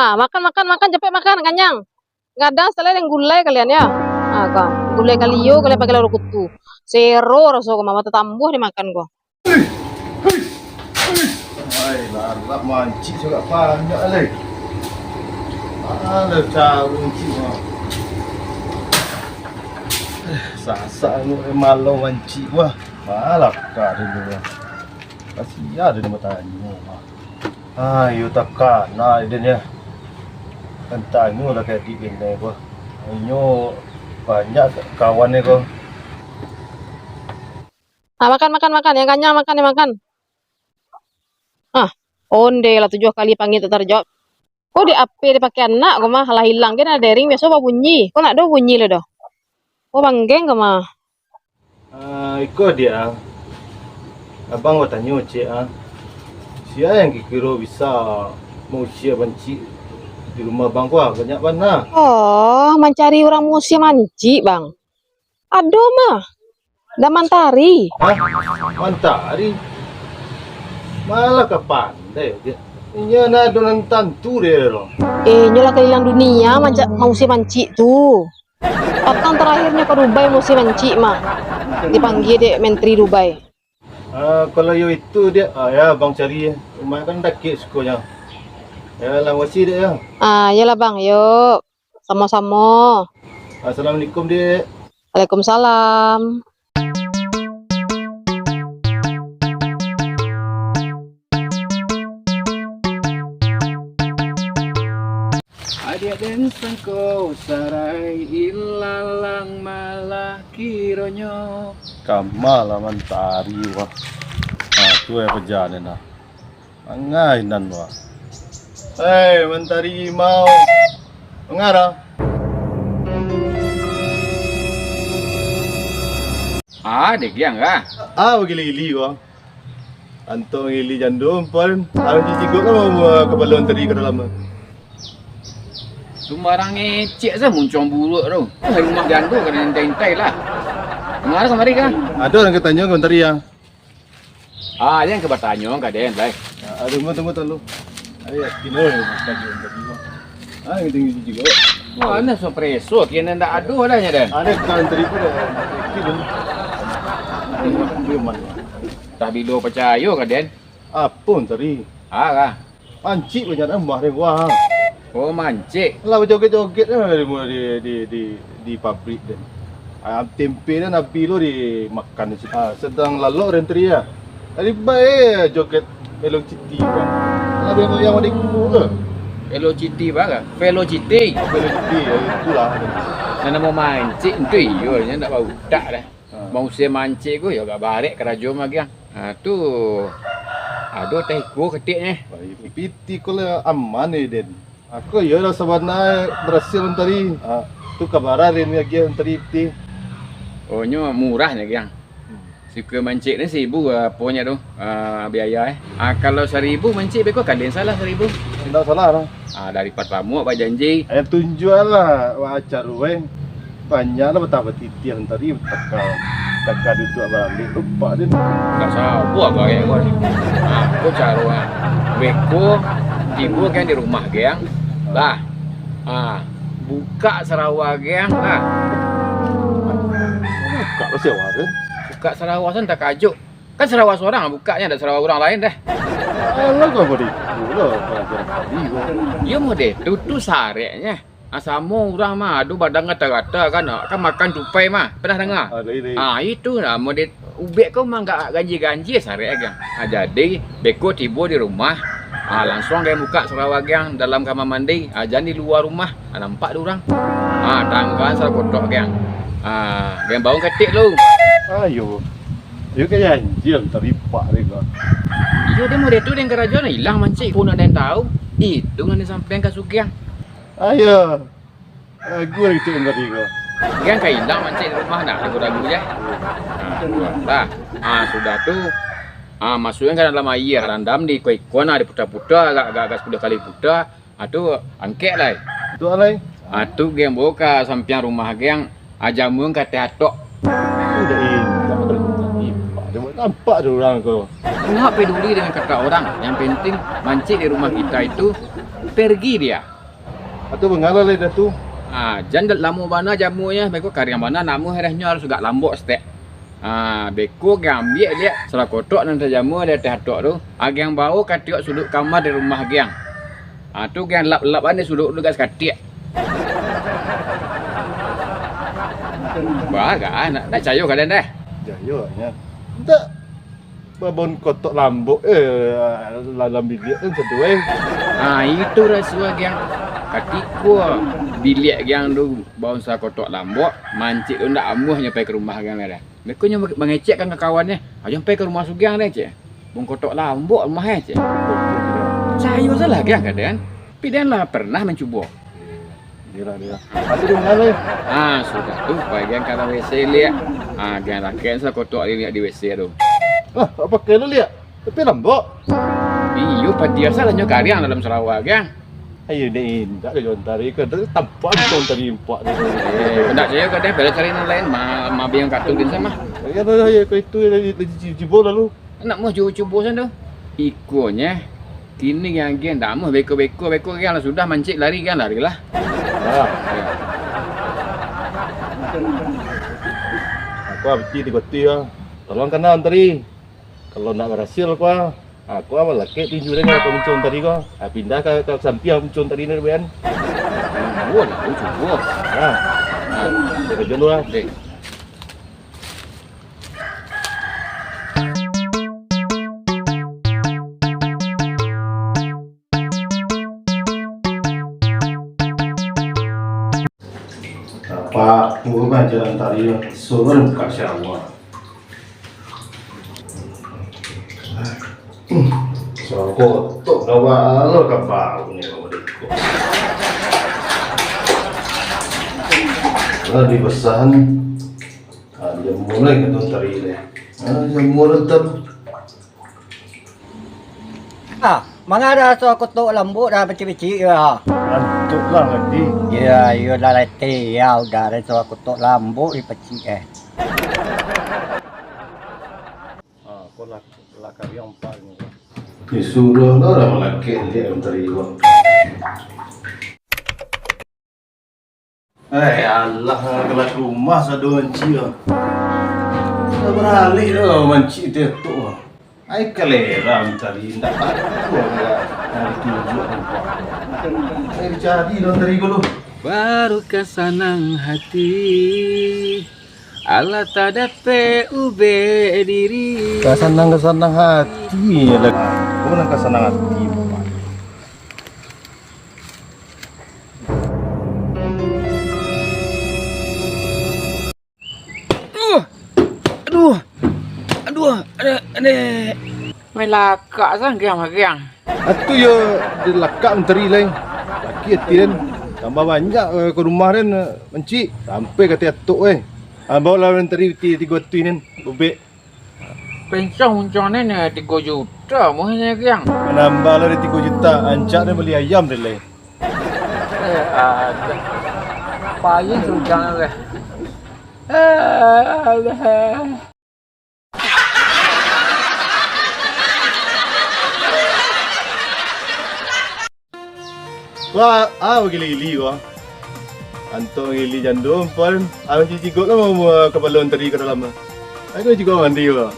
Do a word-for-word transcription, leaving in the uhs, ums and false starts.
Ah, makan, makan, makan, capek makan, kanyang. Gadang saketek dek gulai kalian, yo. Ah, ko. Gulai kalio kalian pakai lado kutu. Sero raso ko mah, tatambuah dimakan ko. Ai, lalap mancik sagak banyak lai. Alah, caro mancik mah. Eh, sasak angok eh, malam mancik wah. Malah ka dulu wah. Kasian den batanyo wah. Ah, iyo takana den ya. Tantanyo lah ka adik den ko. Inyo banyak kawan ko. Ah, makan, makan, makan. Yang kanyang makan, yang makan. Ah, onde lah tujuah kali panggil tak terjawab. Ko di H P dipakai anak ko mah, lah hilang. Dia nak dering, biaso babunyi. Ko nak do bunyi lo doh. Ko banggeng ko mah. Ah, iko dia. Abang batanyo, Cik, ah. Sia yang kikiro bisa mausia mancik di rumah abang ko, ah? Banyak bana. Oh, mancari urang mausia mancik, Bang? Ado mah. Dah Mantari. Hah? Mantari? Malah ka pandai dia. Inyo nan ado nan tantu dia lo. Eh, inyo lah kalilang dunia manca-, mausia mancik tu. Patang tarakhirnyo ka Dubai mausia mancik mah. Dipanggia dek Menteri Dubai. Ah, kalau yo itu dia, ah, ya, abang cari. Rumah kan dakek sukonyo. Ya, lah, makasih, Dek, ya. Ah, iyolah, Bang, yo. Samo-samo. Assalamualaikum, Dek. Waalaikumsalam. Adiak den sangko sarai, ilalang malah kironyo. Kama lah Mantari, wah. Nah, tu eh paja ni nah. Mangai nan, wah. Hei, Mantari Imau. Manga? Ah, dek Giang kah? Ah, bagili-gili, wah. Antok ngili jando, umpan. Abih jijigok kan mau, mau kapalo Mantari ka dalam. Sumbarang ngecek sajo muncuang buruak tu. Rumah jando kan intai-intai lah. Manga kamari kah? Ado urang ka tanyo ka Mantari, ya. Ah, jan ka batanyo ka den lai. Ah, tunggu, tunggu, tunggu. Ayo, kino ya, tadi, tadi. Ah, yang tinggi juga. Wah, ini so preso, kini ndak ado lah nya den. Ada kan tadi pun dah. Kino. Belum, belum. Tah bilo pacayo ka den? Apo tadi? Ah, kah? Mancik banyak nambah deh, wah. Oh, mancik. Lah, bajoget-joget lah dari mula di, di, di, di pabrik den. Ayam tempe den habis lo dimakan di situ. Ah, sadang lalok den tadi ya. Tadi bae joget Hello Kitty kan. Lah, yang, yang ada ikut ke? Hello Kitty bah kah? Velocity. Hello Kitty, ya, itulah. Nah, namo mancik tu iyo, nya ndak bautak dah. Ah. Mausia mancik ko, yo agak barek karajo mah, Giang. Ha, tu ado teh iko keteknyo. Piti ko lah aman ni, den. Aku yo lah sabana berhasil tadi. Ha, tu kabaran ni lagi tadi piti. Oh, nyo murah nyo, Giang. Hmm. Sikua mancik ni saribu, aponyo tu, ah, biaya, eh. Ah, kalau saribu mancik beko kalian salah saribu. Indak salah lah. Ah, dari patamo bajanji. Ayo tunjuaklah, wah, acaru, eh. Banyaklah batah batitiah tadi, taka, taka duduak baralek, lupa dia. Ndak sabar kau, eh, kau ni. Ah, ko caro, ah. Beko, tibo kan di rumah, Giang. Lah. Ah, buka sarawa, Giang. Lah. Buka lo sarawa tu. Buka sarawa tu takajuik. Kan sarawa surang bukaknyo, ndak sarawa urang lain doh. Alah, kau bodi. Alah, kau bodi. Iyo, model tu, tu sareknyo. Ah, samo urang mah, ado badan gata-gata kan, ah, kan makan tupai mah. Pernah danga? Ah, lai, lai. Ah, itu lah, model ubek ko mah gak ganjia-ganjia sarek, Giang. Ah, jadi, beko tibo di rumah, ah, langsuang Giang buka sarawa Giang dalam kamar mandi, ah, jan di lua rumah, ah, nampak dek urang. Ah, tanggaan sarakotok Giang. Ah, Giang baun katik lu. Ayo. Iyo, ka janji lah minta ripak dek ko. Iyo, dek model tu dek karajo lah ilang mancik. Pun ado nan tau, itu nan disampaian ka Sugiang. Ayo. Lagu lah kecek dek ko. Giang ka ilang mancik di rumah, nah, ragu-ragu je. Nah, tu lah. Ah, sudah tu, ah, masuakkan ka dalam aia, randam di iko-iko, nah, diputa-puta, agak, agak, agak sapuluah kali puta. Ah, tu angkek lai. Tu lai. Ah, tu Giang bao ka sampiang rumah Giang, ah, jamuang ka ateh atok. Sudah indak, sudah indak. Nampak dek urang ko. Ndak peduli dengan kata orang, yang penting mancik di rumah kita itu pergi dia. Atu bangala lai dah tu. Ah, jan lamo bana jamunyo, beko kariang bana, namuah dahnyo harus agak lambok saketek. Ah, beko ka ambiak liak, salah kotok nan tajamua di ateh atok tu, agiang bao ka tiok suduik kama di rumah agiang. Ah, tu agiang lap-lap an di suduik tu agak sakatiak. Bah, agak ah, nak, nak cayo kalian dah. Cayo nyo. Ndak. Babon kotok lambok, eh, dalam biliak kan satu, eh. Ah, itu rasio agiang. Katiko biliak agiang tu baun sakotok lambok, mancik tu ndak amuah nyo pai ka rumah agiang lai dah. Beko nyo mangecek ka kawannyo, "Ajo pai ka rumah sugiang deh," cek. "Babon kotok lambok rumah eh," cek. Cayo salah agiang kaden. Tapi den lah pernah mancubo. Iyolah, iyolah. Pasti di mana, Leh? Ah, sudah tu, pai agiang ka dalam W C liak. Ah, agiang lakek sakotok liak di W C tu. Ah, tak pakai lu liak. Tapi lambok. Iyo, padiah salah nyo kariang dalam sarawa agiang. Ayo, dek indak ke jon tadi ke, tampak jon tadi impak tu. Eh, ndak cayo ka deh, bela cari nan lain, ma, ma biang katu din sama. Ya, ya, ya, kau itu lagi, lagi jibo lalu. Nak muah cubo-cubo san tu. Ikonyo, kini agiang ndak muah beko-beko, beko agiang lah sudah mancik lari, agiang lari lah. Ah. Ya. Aku abis tigo ti ah. Tolong kana tadi. Kalau nak barasil aku ah. Aku ah lakek tinju deh kalau muncul tadi ko. Ah, pindah ka, ka sampiang muncul tadi ni, Rian. Cubo lah, cubo. Ah. Ah. Kita kerja dulu ah. Deh. Apa tu mah jalan tadi, suruh buka syawal. Sokok tu dah walau ka bau ni kau dek. Lah dipesan. Ah, jamur lai ka tadi. Ah, jamur tetap. Ah, manga ado raso kutuak lambok dah pacik-pacik yo. Lantuk lah tadi. Iyo, iyo dah letih yo, udah ado raso kutuak lambok di pacik eh. Ah, ko lah, lah kariang empat ni. Disuruah lah urang lakek liak tadi ko. Eh, alah, kalah ka rumah sado mancik ah. Lah baralek dah mancik tetok ah. Ai kalera mancari, indak ado lah, dari tunjuak rupa. Ai dicari lah mancari ko tu. Baru ka sanang hati, alah tadapek ubek diri. Ka sanang, ka sanang hati lah. Ko nan ka sanang hati, Pak. Aduh. Aduh. Aduh. Aduh. Aduh. Main lakak sang giang-giang. Atu yo dilakak mantari lai. Laki ati den. Tambah banyak eh, ka rumah den eh, mancik. Sampai ka tiatuk eh. Ah, baolah mantari ti tigo ati nen. Bebek. Pensang uncuang den, eh, tigo juta muahnyo, Giang. Manambah lah dari tigo juta, ancak den bali ayam den lai. Eh, alah. Payah sujang tu, eh. Eh, alah. Wah, ah, bagili-gili ko. Antok bagili jando, pan. Ah, cici gok kan mau, mau kapalo tadi ka dalam. Aku juga mandi ko.